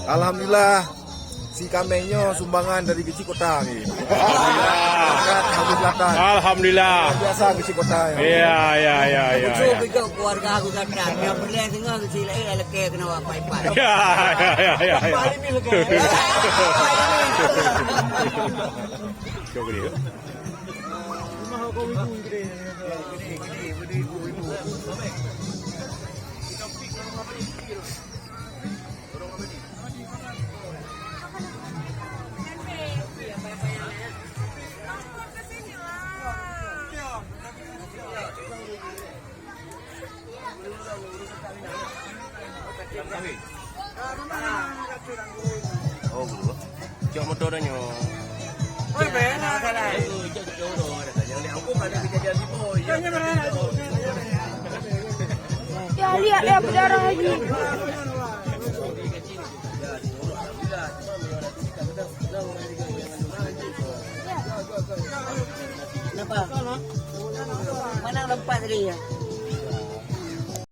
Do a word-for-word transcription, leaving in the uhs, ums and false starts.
Alhamdulillah, si kaméng nyoe sumbangan dari Geuchik Kota nyoe. Alhamdulillah. Zakat Habis Latan. Alhamdulillah. Luar biasa Geuchik Kota nyoe. Ya, ya, ya, ya, ya. Keluarga Habis Latan. Nyang peureulèe singoh Geuchik laén lakèe keunoe wak pai-pai. Ya, ya, ya, ya, ya. Cuba dia. Oh, guru. Cok motor dah nyoe. Oi, bena salah. Cok, cok, cok, cok. Yang diangkut ada kejadian di bawah. Ya, lihat dia berdarah lagi. Kenapa? Mana lompat tadi ya?